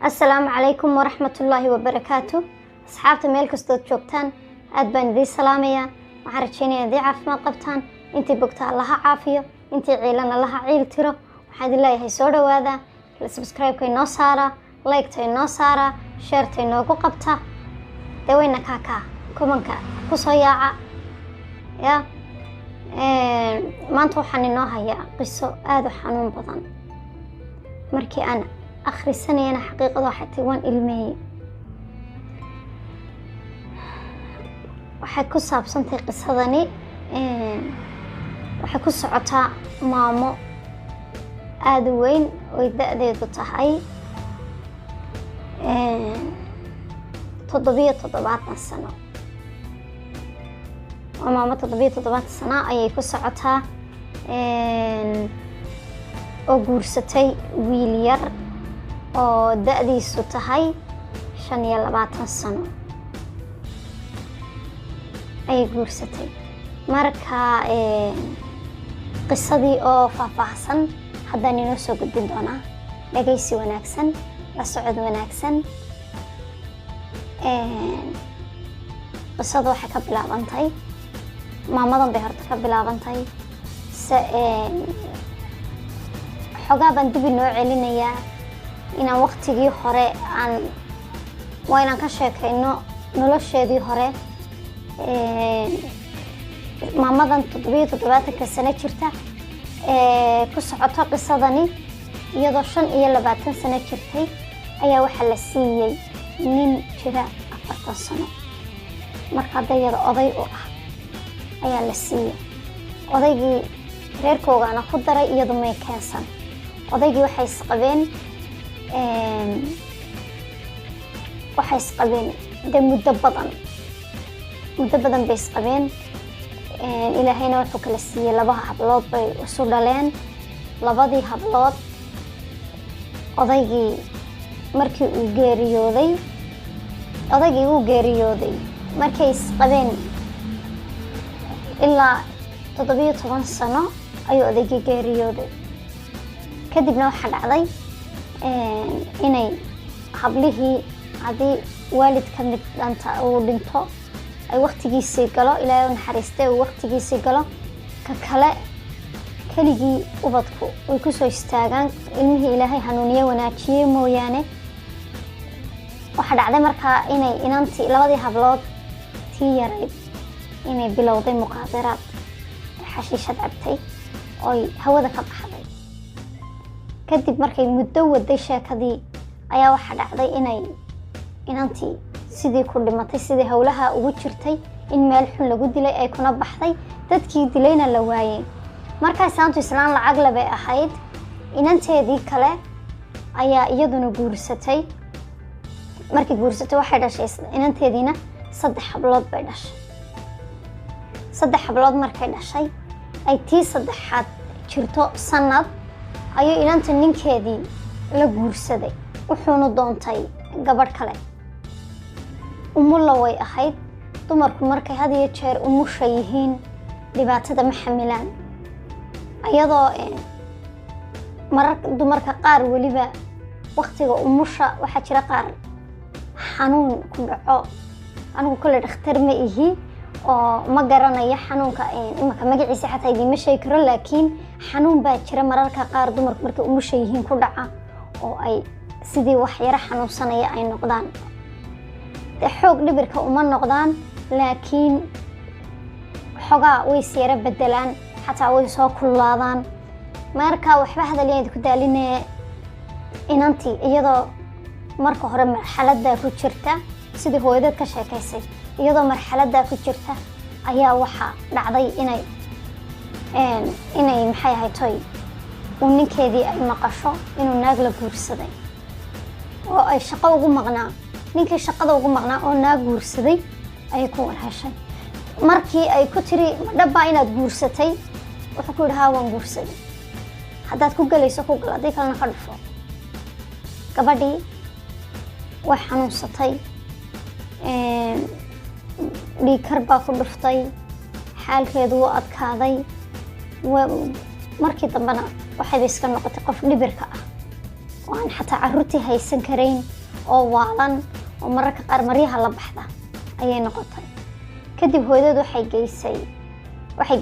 Asalaamu calaykum waraxmatullaahi wabarakaatu. Asxaabta meel kastood joogtaan, aad baan idiin salaamayaa. Waxaan rajeynayaa idiin caafimaad qabtaan. Intii bogta Allaha caafiyo, intii ciilan Allaha ciil tiro. Waxaan idin leeyahay soo dhawaada, subscribe-ka inoo saara, like-ta inoo saara, share-ta inoogu qabta, dee wayna kaakaa comment-ka kusoo yaaca. Ya maanta waxaan inoo hayaa qiso aada u xanuun badan. Markii aan akhrisanayana, xaqiiqada waxay tahay waan ilmeeyey. Waxay ku saabsantahay qisadani, waxay ku socotaa maamo aada u weyn oy da-deedu tahay 77 sano. Waa maamo 77 sano ayay ku socotaa oo guursatay wiil yar oo da-diisu tahay 25 sano ayay guursatay. Marka qisadii oo faahfaahsan haddaan inoo soo gudbin doonaa. Dhagaysi wanaagsan, la socod wanaagsan. Qisadu waxay ka bilaabantay maamadan bay horta ka bilaabantay. Se xogaa baan dib inoo celinayaa inaan waqtigii hore aan waa inaan ka sheekayno nolosheedii hore. Maamadan 77-ka sano jirta ku socoto qisadani, iyadoo 25 sano jirtay ayaa waxaa la siiyey nin jira 40 sano. Marka hadda iyada oday u ah ayaa la siiyey. Odaygii reerkoogaana ku daray, iyadu may keensan. Odaygii waxay isqabeen dee muddo badan, muddo badan bay isqabeen. Ilaahayna wuxuu kala siiyey laba hablood bay isu dhaleen. Labadii hablood odaygii markii uu geeriyooday, odaygii uu geeriyooday markay isqabeen ilaa 17 sano ayuu odaygii geeriyooday. Kadibna waxaa dhacday inay hablihii, haddii waalid ka mid dhanta uu dhinto, ay waktigiisii galo, Ilaahay u naxariistay, uu waktigiisii galo, ka kale keligii ubadku way kusoo istaagaan, ilmihii Ilaahay hanuuniye wanaajiyey mooyaane. Waxaa dhacday markaa inay inantii, labadii hablood tii yarayd, inay bilowday muqaadaraad, xashiishad cabtay oy hawada ka baxday. Kadib markay muddo waday sheekadii ayaa waxaa dhacday inay inantii sidii ku dhimatay, sidii howlaha ugu jirtay, in meel xun lagu dilay, ay kuna baxday, dadkii dilayna la waayey. Markaas saantu islaan lacag le bay ahayd. Inanteedii kale ayaa iyaduna guursatay. Markii guursatay waxay dhashay inanteediina saddex hablood bay dhashay. Saddex hablood markay dhashay, ay tii saddexaad jirto sanad, ayuu inanta ninkeedii la guursaday, wuxuuna doontay gabadh kale. Umulla way ahayd. Dumarku markay had iyo jeer umusha yihiin dhibaatada ma xamilaan, iyadoo marar dumarka qaar weliba waktiga umusha waxaa jira qaar xanuun ku dhaco. Anigu kole dhakhtar ma ihi oo ma garanayo xanuunka imaka magaciisa, xataa idiima sheegi karo, laakiin xanuun baa jira mararka qaar dumarku markay umusha yihiin ku dhaca oo ay sidii wax yaro xanuunsanaya ay noqdaan. Dee xoog dhibirka uma noqdaan, laakiin xogaa way is yaro bedelaan, xataa way soo kululaadaan. Marka waxba hadal yaan ku daalinee, inantii iyadoo marka hore marxaladdaa ku jirta, sidii hooyadeed ka sheekaysay, iyadoo marxaladdaa ku jirta ayaa waxaa dhacday inay maxay ahayd toy uu ninkeedii ay maqasho inuu naag la guursaday oo ay shaqo ugu maqnaa. Ninkii shaqada ugu maqnaa oo naag guursaday ayay ku warheshay. Markii ay ku tiri, "Ma dhabbaa inaad guursatay?" wuxuu ku yidhi, "Haa, waan guursaday. Haddaad ku gelayso ku gal, haddii kalena ka dhufo." Gabadhii way xanuunsatay, dhiigkar baa ku dhuftay, xaalkeedu wuu adkaaday. Markii dambena waxayba iska noqotay qof dhibirka ah oo aan xataa caruurtii haysan karayn. oo waalan oo mararka qaar maryaha la baxda ayay noqotay. Kadib hooyadeed waxay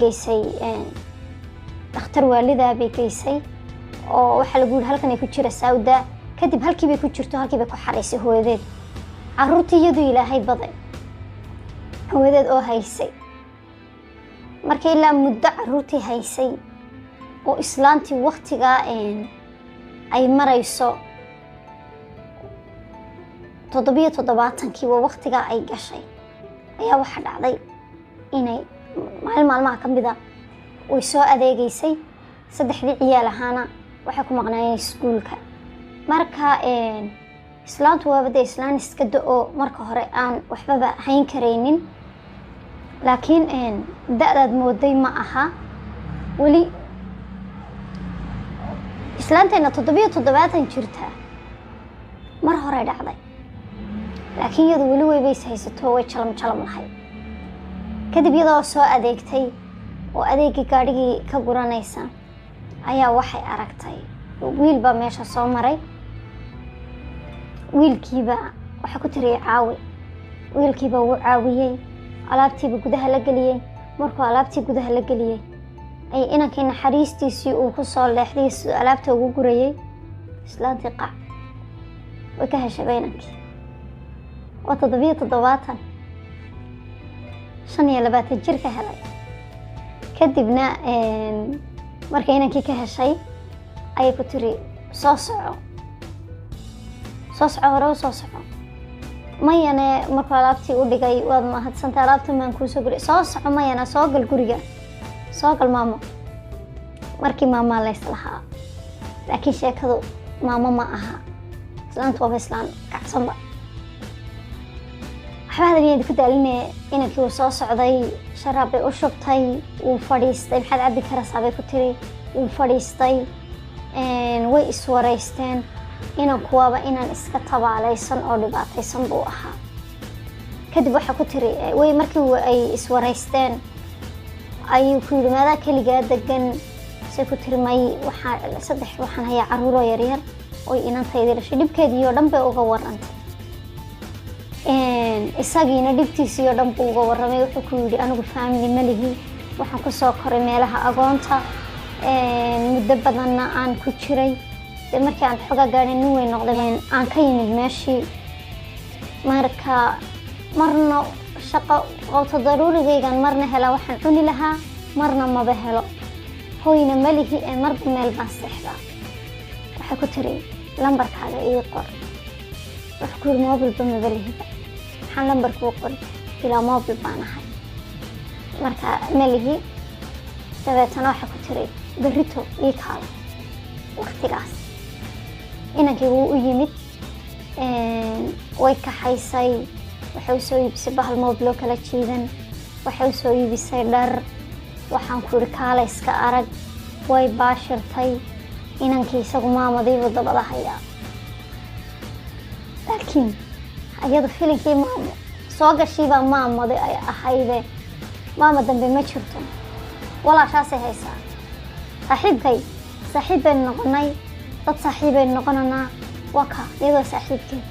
geysay dhakhtar waalidaa bay geysay, oo waxaa lagu yidhi halkan ay ku jira saawda. Kadib halkii bay ku jirto, halkii bay ku xaraysay hooyadeed carruurtii, iyadu Ilaahay baday hooyadeed oo haysay. Markii ilaa muddo carruurtii haysay oo islaantii waktigaa ay marayso 77-kii, waa waktigaa ay gashay, ayaa waxaa dhacday inay maalin maalmaha ka mida way soo adeegeysay. Saddexdii ciyaal ahaana waxay ku maqnaayeen iskuulka. Marka islaantu waaba dee islaan iska da-o, marka hore aan waxbaba hayn karaynin, laakiin da-daad mooday ma aha weli islaanteena 77 jirta. Mar horey dhacday, laakiin iyadu weli weybays haysato, way jalam jalam lahayd. Kadib iyadoo soo adeegtay oo adeegii gaadhigii ka guranaysa ayaa waxay aragtay wiil baa meesha soo maray. Wiilkiiba waxaa ku tiriya caawi. Wiilkiiba wuu caawiyey, alaabtiiba gudaha la geliyey. Markuu alaabtii gudaha la geliyey ay inankii naxariistiisii uu ku soo leexday siduu alaabta ugu gurayey, islaantii qac way ka heshayba inankii. Waa 77, 25 jir ka helay. Kadibna markay inankii ka heshay ayay ku tiri, "Soo soco, soo soco, hore u soo soco." Mayane, markuu alaabtii u dhigay, "Waad mahadsantay, alaabtan baan kuusoo guriy, soo soco." Mayana, "Soo gal guriga, soo gal maamo." Markii maamaa lays lahaa, laakiin sheekadu maamo ma aha, islaantu waaba islaan kacsanba. Waxba hadal ku daaline, inankii uu soo socday, sharaab bay u shubtay, wuu fadhiistay. "Maxaad cabbi karaysaa?" bay ku tiri. Wuu fadhiistay, way iswareysteen. Inanku waaba inaan iska tabaalaysan oo dhibaataysan buu ahaa. Kadib waxaa ku tiri way, markii ay iswareysteen ayuu ku yidhi, "Maadaa keligaa degan?" Se ku tiri, "May, waxaa saddex, waxaan hayaa caruuroo yaryar oy inantaydi dhashay." Dhibkeedii oo dhan bay uga warantay, isagiina dhibtiisii oo dhan buu uga warramay. Wuxuu ku yidhi, "Anigu family ma lihi, waxaan kusoo koray meelaha agoonta, muddo badanna aan ku jiray. Dee markii aan xoga gaadhay, nin weyn noqday, aan ka yimid meeshii. Marka marna shaqo qowto daruurigaygan marna hela waxaan cuni lahaa, marna maba helo. Hoyna ma lihi ee marba meel baan seexdaa." Waxay ku tiri, "Lambarkaaga ii qor." Wuxuu ku yidhi, "Mobilba maba lihiba, maxaan lambarkuu qori? Bilaa mobil baan ahay, marka ma lihi." Dabeetana waxay ku tiri, "Berrito ii kaala waqtigaas." Inankii wuu u yimid, way kaxaysay, waxay u soo iibisay bahal moobiloo kala jiidan, waxay u soo iibisay dhar. Waxaan ku yidhi, "Kaala iska arag." Way baashirtay. Inankii isagu maamadiibuu dabada hayaa, laakiin iyadu filinkii maamo soo gashiibaa maamadi ay ahayde, maama dambe ma jirto, walaashaasay haysaa. Saaxiibkay, saaxiib baynu noqonay, dad saaxiib baynu noqonanaa, waa ka iyadoo saaxiibkeed.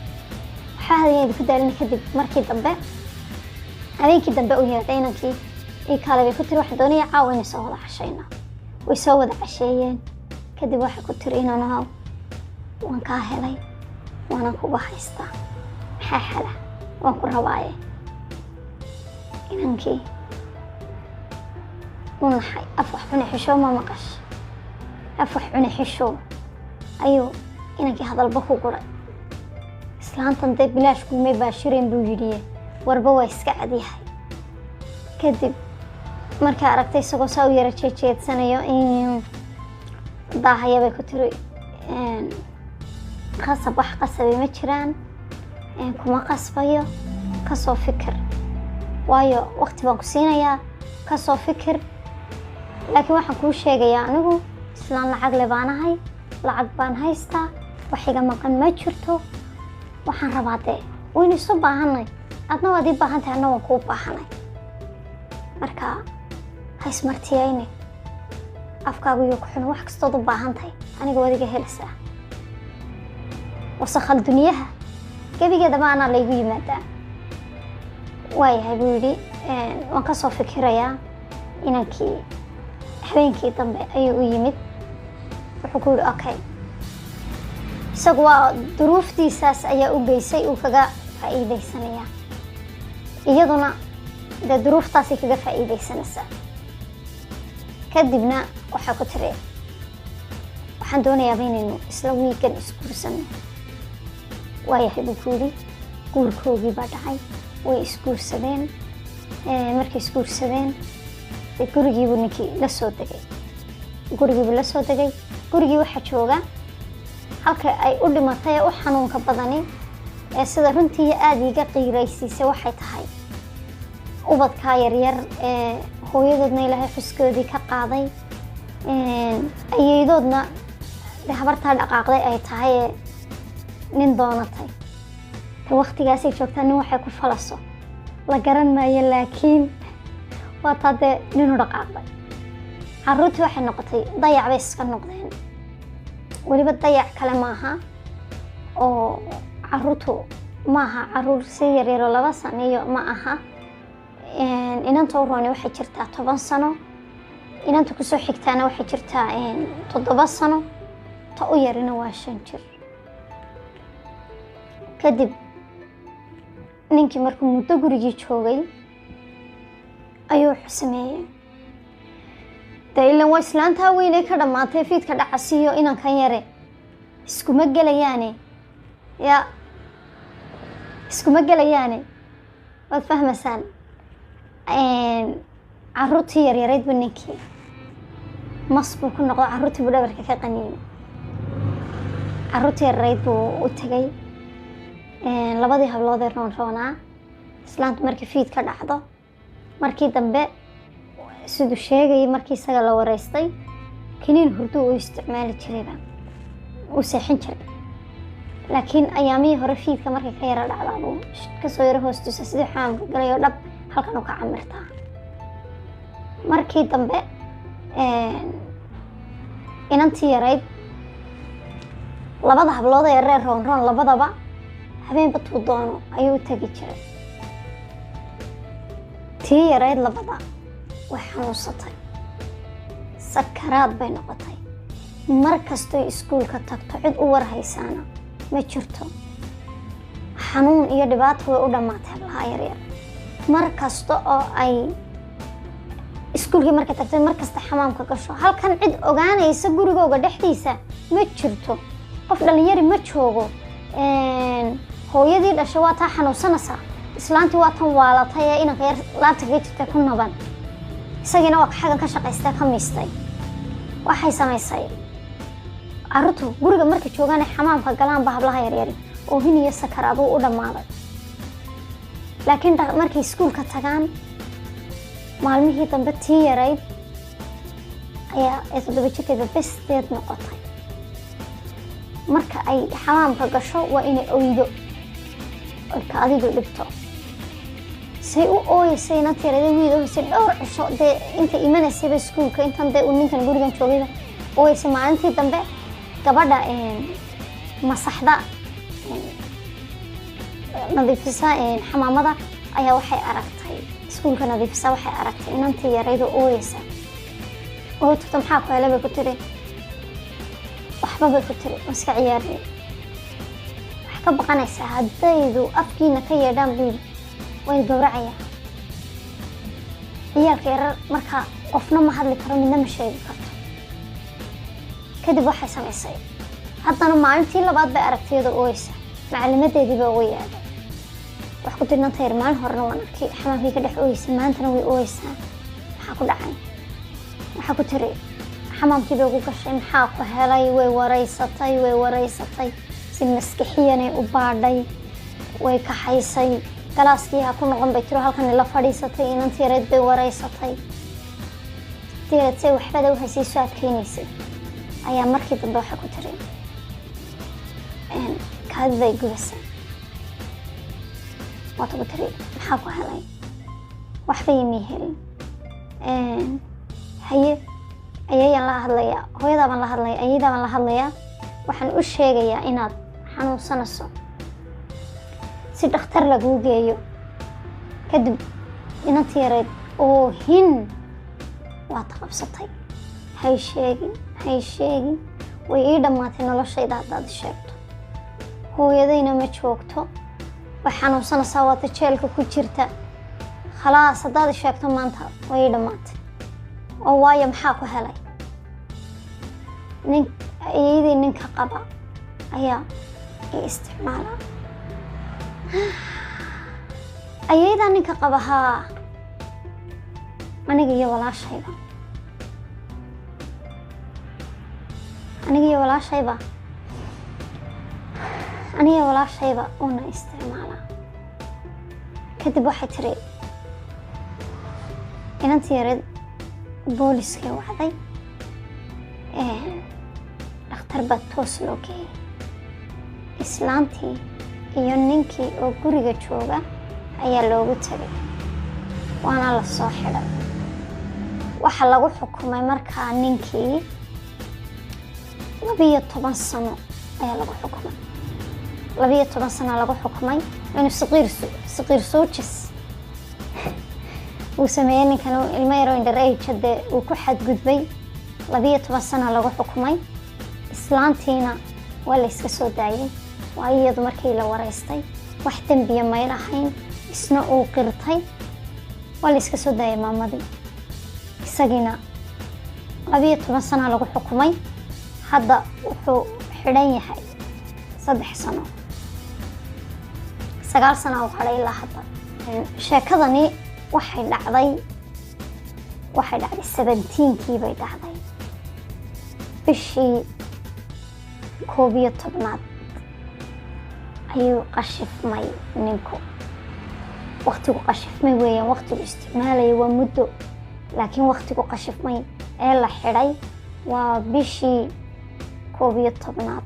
Waxaa hadayaan ku daalina. Kadib markii dambe, habeenkii dambe u yeedhay inankii. "Ii kaale," bay ku tiri, "waxaan doonaya caawa inay soo wada cashayna." Way soo wada casheeyeen. Kadib waxay ku tiri, "Inaan waan kaa helay, waanan kuga haystaa, maxaa xala? Waan ku rabaaye." Inankii u naxay. Af wax cune xisho ma maqash, af wax cune xisho ayuu inankii hadalba ku guray. Islaantan dee bilaash kuumay baashireen, buu yidhiye, warba waa iska cadyahay. Kadib markay aragtay isagoo saa u yara jeejeedsanayo in daahaya, bay ku tiri, "Qasab wax qasabay ma jiraan, kuma qasbayo, kasoo fikir, waayo waqti baan ku siinayaa, kasoo fikir. Laakiin waxaan kuu sheegayaa, anigu islaan lacag le baan ahay, lacag baan haystaa, wax iga maqan ma jirto. Waxaan rabaa dee waynu isu baahanay, adna waad ii baahan tahay, adna waan kuu baahanay. Marka ha ismartiyayne, afkaagu iyo ku xun, wax kastood u baahan tahay aniga waad iga helaysaa." Wasakhal duniyaha. Gebigeedaba anaa laygu yimaadaa. Waayahay, buu yidhi, waan kasoo fikirayaa. Inankii habeenkii dambe ayuu u yimid. Wuxuu ku yidhi, okay, isagu waa duruuftiisaas ayaa u geysay, uu kaga faa'iideysanayaa, iyaduna dee duruuftaasay kaga faa'iideysanaysaa. Kadibna waxaa ku tiri, waxaan doonayaaba inaynu isla wiigan isguursano. Waayahay, buu ku yidhi. Guurkoogii baa dhacay, way isguursadeen. Markay isguursadeen, dee gurigiibuu ninkii la soo degay, gurigiibuu la soo degay. Gurigii waxaa jooga halka ay u dhimatay ee u xanuunka badani ee sida runtii aada iiga qiiraysiisay waxay tahay ubadkaa yaryar ee hooyadoodna Ilaahay xuskoodii ka qaaday, ayeydoodna dee habartaa dhaqaaqday ay tahay ee nin doonatay. Te waktigaasay joogtaa nin waxay ku falaso la garan maayo, laakiin waa taa dee ninu dhaqaaqday. Caruurtii waxay noqotay dayac bay iska noqdeen. Weliba dayac kale maaha oo caruurtu maaha caruur si yaryaroo 2 sano iyo ma aha. Inanta u rooni waxay jirtaa 10 sano, inanta kusoo xigtaana waxay jirtaa 7 sano, ta u yarina waa 5 jir. Kadib ninkii markuu muddo gurigii joogay ayuu wuxuu sameeyey, dee ilan waa islaantaa weynay ka dhammaatay fiidka dhacasiiyo inankan yare iskuma gelayaane, ya iskuma gelayaane, waad fahmaysaan. Caruurtii yaryaraydba ninkii mas buu ku noqdo, caruurtii buu dhabarka ka qaniinay. Caruurtii yaryarayd buu u tegay, labadii hablood ee roon roonaa. Islaantu markii fiid ka dhacdo, markii dambe siduu sheegayay markii isaga la wareystay, kiniin hurdo uu isticmaali jirayba uu seexin jiray, laakiin ayaamihii hore fiidka markay ka yara dhacdaa buu kasoo yaro hoostusa sidii xamaamka galay oo dhab halkan uu ka camirtaa. Markii dambe inantii yarayd, labada hablood ee reer roon roon, labadaba habeenba tuu doono ayuu u tegi jiray. Tii yarayd labada way xanuunsatay, sakaraad bay noqotay. Mar kastoy iskuulka tagto cid u warhaysaana ma jirto. Xanuun iyo dhibaato way u dhammaatay hablaha yaryar. Mar kasta oo ay iskuulkii markay tagtay, mar kasta xamaamka gasho, halkan cid ogaanaysa gurigooga dhexdiisa ma jirto, qof dhalinyari ma joogo. Hooyadii dhashay waa taa xanuunsanaysaa, islaantii waa tan waalatay ee inanka yar laabta kaga jirta ku naban, isagiina waa xaggan ka shaqaystay, ka miistay. Waxay samaysay, carruurtu guriga markay joogaan ay xamaamka galaanba hablaha yaryari oohin iyo sakaraad wuu u dhammaaday. Laakiin markay iskuulka tagaan maalmihii dambe, tii yarayd ayaa ee 7 jirkeeda besteed noqotay. Marka ay xamaamka gasho waa inay oydo oy kaadidu dhibto. Say u ooyeysay inantii yarada wiid ooyeysay dhowr cisho, dee intay imanaysayba iskuulka, intan dee uu ninkan gurigan joogayba ooyeysay. Maalintii dambe gabadha masaxda, nadiifisa xamaamada ayaa waxay aragtay, iskuulka nadiifisa, waxay aragtay inantii yarayda ooyeysa oo tagto. Maxaa ku helay, bay ku tiri. Waxba, bay ku tiri, waan iska ciyaarnay. Waxay ka baqanaysaa haddaydu afkiina ka yeedhaan, buu yidhi, way gowracayaa ciyaalka yarar. Marka qofna ma hadli karo, midna ma sheegi karto. Kadib waxay samaysay, haddana maalintii labaad bay aragtay iyadoo ooyeysa. Macalimadeedii baa uga yeedhay. Wax ku tiri, nanta yar maalin horena waan arkay xamaamkii ka dhex ooyeysay, maantana way ooyeysaa, maxaa ku dhacay? Waxaa ku tiri xamaamkii bay ugu gashay, maxaa ku helay? Way wareysatay, way wareysatay, si maskixiyanay u baadhay, way kaxaysay. Galaaskii ha ku noqon, bay tiro, halkan la fadhiisatay. Inantii yareed bay wareysatay. Intii yareed say waxbada u haysay, soo adkeynaysay, ayaa markii dambe waxay ku tiri, kaadiday gubasa. Waata ku tiri, maxaa ku helay? Waxba imay helin. Haye, ayayaan la hadlayaa, hooyadaa baan la hadlaya, ayadaa baan la hadlayaa, waxaan u sheegayaa inaad xanuunsanayso. Si dhakhtar laguu geeyo. Kadib inantii yareyd oo hin waad qabsatay: "Hay sheegin, hay sheegin, way ii dhammaatay noloshayda haddaad sheegto. Hooyadayna ma joogto, way xanuunsanaysaa, waata jeelka ku jirta. Khalaas, haddaad sheegto maanta way ii dhammaatay." "Oo waayo, maxaa ku helay?" "Nin iyadii ninka qaba ayaa i isticmaalaa." "Ayadaa ninka qaba?" "Haa, aniga iyo walaashayba, aniga iyo walaashayba, aniga iyo walaashayba uuna isticmaalaa." Kadib waxay tiri inantii yareed booliskay wacday, dhakhtar baa toos loo geeyey. Islaantii iyo ninkii oo guriga jooga ayaa loogu tegay, waana la soo xidhay. Waxaa lagu xukumay markaa ninkii 12 sano ayaa lagu xukumay, 12 sano lagu xukumay inuu saqiir saqiir soojis uu sameeyey. Ninkan ilmo yaroo underage dee uu ku xadgudbay, 12 sano lagu xukumay. Islaantiina waa la iska soo daayay, waayo iyadu markii la wareystay wax dembiya may lahayn, isna uu qirtay. Waa la iska soo daayay maamadii, isagiina 12 sano lagu xukumay. Hadda wuxuu xidhan yahay 3 sano, 9 sano uu hadhay ilaa hadda. Sheekadani waxay dhacday 17-kii bay dhacday, bishii 11aad ayuu qashifmay ninku. Waktigu qashifmay weeyaan, waktigu isticmaalaya waa muddo, laakiin waktigu qashifmay ee la xidhay waa bishii 11aad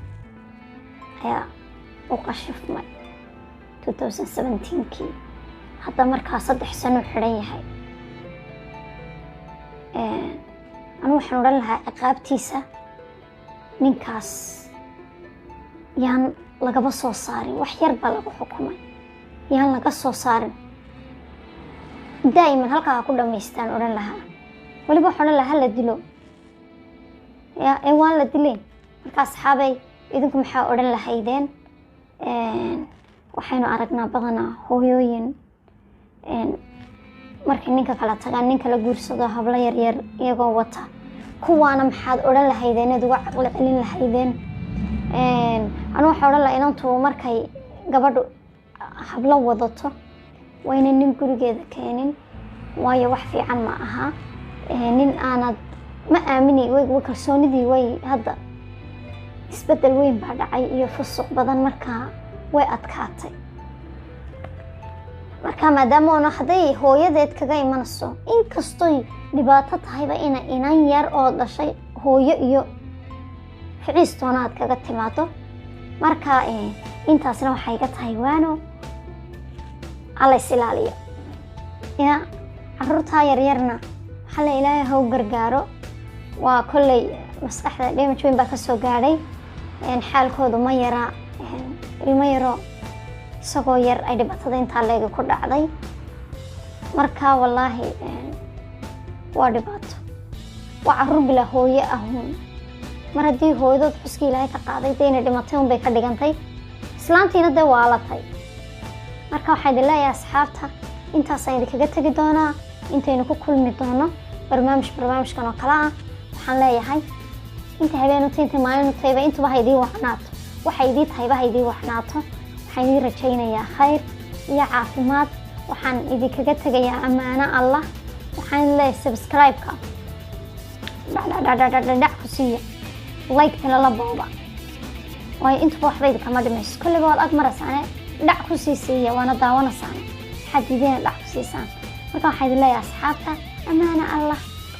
ayaa u qashifmay, 2017-kii. Hadda markaa 3 sano xidhan yahay. Anu waxaan odhan lahaa ciqaabtiisa ninkaas yaan lagaba soo saarin. Wax yar baa lagu xukumay, yaan laga soo saarin. Daa'iman halkaa ha ku dhamaystaan odhan lahaa. Weliba waxaan odhan lahaa hala dilo ya ee waan la dilayn. Marka asxaabay, idinku maxaa odhan lahaydeen? Waxaynu aragnaa badanaa hooyooyin markay ninka kala tagaan nin kala guursado hablo yaryar iyagoo wata. Kuwaana maxaad odhan lahaydeen, inaad uga caqli celin lahaydeen? Anu waxaa odhan lahaa inantu markay gabadhu hablo wadato waa inay nin gurigeeda keenin, waayo wax fiican ma aha. Nin aanad ma aamini way kalsoonidii way hadda isbeddel weyn baa dhacay iyo fusuq badan, markaa way adkaatay. Marka maadaama oona hadday hooyadeed kaga imanayso, inkastoy dhibaato tahayba ina inan yar oo dhashay hooyo iyo ficiistoona aad kaga timaado. Marka intaasna waxay iga tahay waano: alla is ilaaliyo ya caruurtaa yaryarna. Waxaa la Ilaahay haw gargaaro. Waa kolley maskaxda damage weyn baa kasoo gaadhay, xaalkoodu ma yara. Ilmo yaro isagoo yar ay dhibaatada intaa leegi ku dhacday, marka wallaahi waa dhibaato. Waa caruur bilaa hooye ahuun. Mar haddii hooyadood xuskii Ilaahay ka qaaday, dee inay dhimatay un bay ka dhigantay, islaantiina dee waalatay. Marka waxaa idin leeyahay asxaabta, intaasaan idinkaga tegi doonaa intaynu ku kulmi doono barnaamijkan oo kale ah. Waxaan leeyahay inta habeen utay, inta maalin utayba, intuba ha idii wacnaato, waxa idii tahayba ha idii wacnaato. Waxaan idii rajaynayaa khayr iyo caafimaad. Waxaan idinkaga tegayaa ammaano Allah. Waxaan leeyahay subscribe-ka dhacdhacdhacdhacdhac ku siiya, like-tana la booba, waayo intuba waxba idinkama dhimayso. Kolleyba waad ag maraysaane, dhac ku sii siiya, waana daawanaysaane, waxaad diideen dhac ku siisaan. Marka waxaa idin leeyahay asxaabta, ammaano Allah.